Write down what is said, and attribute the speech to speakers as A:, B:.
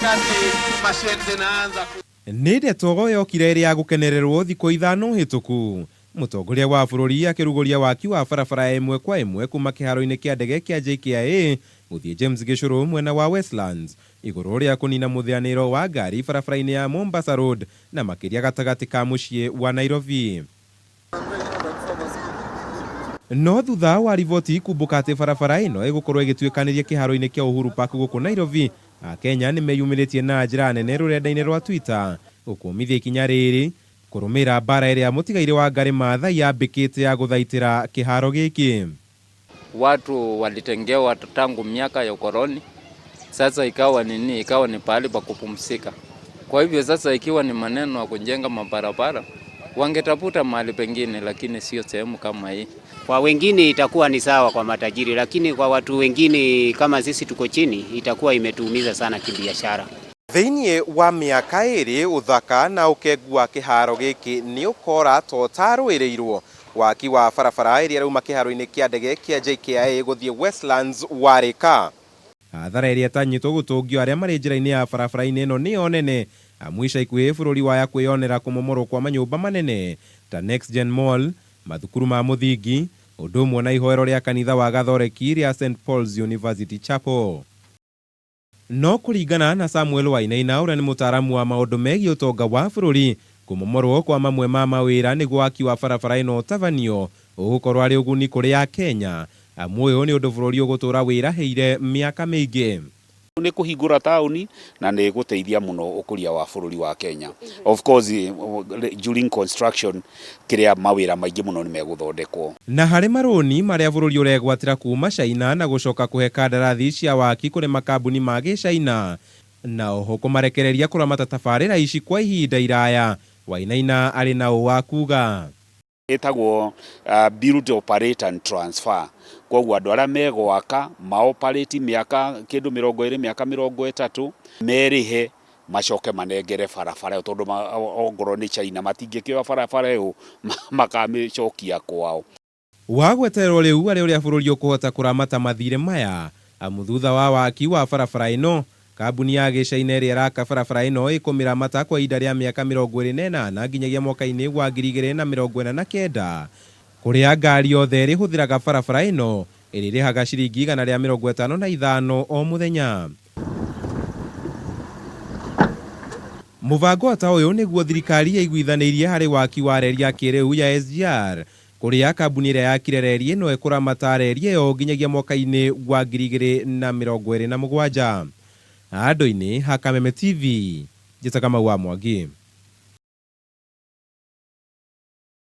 A: Wakati mashine zinaanza ku
B: Nĩ ndeto yokire ĩrĩ ya gũkenererwo thikũ 5 hĩtũku, mũtongoria wa bũrũri akĩrugũria waki wa barabara ya ĩmwe kwa ĩmwe kuma kĩharo-inĩ kĩa ndege kĩa JKIA gũthiĩ James Gĩcũrũ mwena wa Westlands, igũrũ rĩa kũnina mũthĩanĩro wa ngari barabara-inĩ ya Mombasa Road na makĩria gatagatĩ ka mũciĩ wa Nairobi. No thutha wa riboti kumbũka atĩ barabara ĩno ĩgũkorwo ĩgĩtuĩkanĩria kĩharo-inĩ kĩa Uhuru Park gũkũ Nairobi, Akenya nĩ meyumĩrĩtie na njĩra nene rũrenda-inĩ rwa Twitter gũkũmithia ikinya rĩrĩ kũrũmĩrĩra mbara ĩrĩa mũtigairĩ Wangari Maathai yambĩkĩte ya gũthaitĩra kĩharo gĩkĩ.
C: Watu walitengewa tangu miaka ya ukoloni, sasa ikawa nini, ikawa ni pahali pa kupumzika. Kwa hivyo sasa ikiwa ni maneno ya kujenga mabarabara, wangetafuta mahali pengine, lakini sio sehemu kama hii.
D: Kwa wengine itakuwa ni sawa kwa matajiri, lakini kwa watu wengine kama sisi tuko chini itakuwa imetuumiza sana kibiashara.
B: Thĩinĩ wa mĩaka 2 ũthaka na ũkengu wa kĩharo gĩkĩ nĩ ũkora to ũtarũĩrĩirwo. Waki wa barabara ĩrĩa ĩrauma kĩharo-inĩ kĩa ndege kĩa JKIA gũthiĩ Westlands warĩka. Hathara ĩrĩa ĩtanyĩtwo gũtũngio arĩa marĩ njĩra-inĩ ya barabara-inĩ ĩno nĩyo nene, amu ica ikuhĩ bũrũri waya kwĩyonera kũmomorwo kwa manyũmba manene ta Next Gen Mall, mathukuru ma mũthingi, ũndũ ũmwe na ihoero rĩa kanitha wa Gathoreki rĩa St Paul's University Chapel. No kũringana na Samuel Wainaina ũrĩa nĩ mũtaaramu wa maũndũ megiĩ ũtonga wa bũrũri, kũmomorwo kwa mamwe ma mawĩra nĩguo waki wa barabara ĩno ũtabanio ũgũkorwo arĩ ũguni kũrĩ Akenya, amu ũyũ nĩ ũndũ bũrũri ũgũtũra wĩrahĩire mĩaka mĩingĩ.
E: Nĩ kũhingũra taũni na nĩ gũteithia mũno ũkũria wa bũrũri wa Kenya. Of course, during construction kĩrĩa mawĩra maingĩ mũno nĩ megũthondekwo.
B: Na harĩ marũni marĩa bũrũri ũregwatĩra kuma China na gũcoka kũhe kandarathi cia waki kũrĩ makambuni ma gĩcaina na oho kũmarekereria kũramata tabarĩra ici kwa ihinda iraya, Wainaina arĩ na ũ wa kuga.
E: Ĩtagwo build, operate and transfer. Koguo andũ arĩa megwaka maoperate mĩaka kĩndũ 20, mĩaka 30, merĩhe macoke manengere barabara ĩyo, tondũ ongorwo nĩ China matingĩkĩoya barabara ĩyo makamĩcokia kwao.
B: Wa gwetererwo rĩu arĩ ũrĩa bũrũri ũkũhota kũramata mathirĩ maya, amu thutha wa waki wa barabara ĩno, kambuni ya gĩcaina ĩrĩa ĩraka barabara ĩno ĩkũmĩramata kwa ihinda rĩa mĩaka 28 nginyagia mwaka-inĩ wa 2049, kũrĩa ngari yothe ĩrĩhũthĩraga barabara ĩno ĩrĩrĩhaga ciringi 155 o mũthenya. Mũbango ta ũyũ nĩguo thirikari yaiguithanĩirie harĩ waki wa reri ya kĩrĩu ya SGR, kũrĩa kambuni ĩrĩa yakire reri ĩno ĩkũramata reri ĩyo nginyagia mwaka-inĩ wa 2027. Andũ-inĩ ha Kameme TV, njĩtaga Mau wa Mwangi.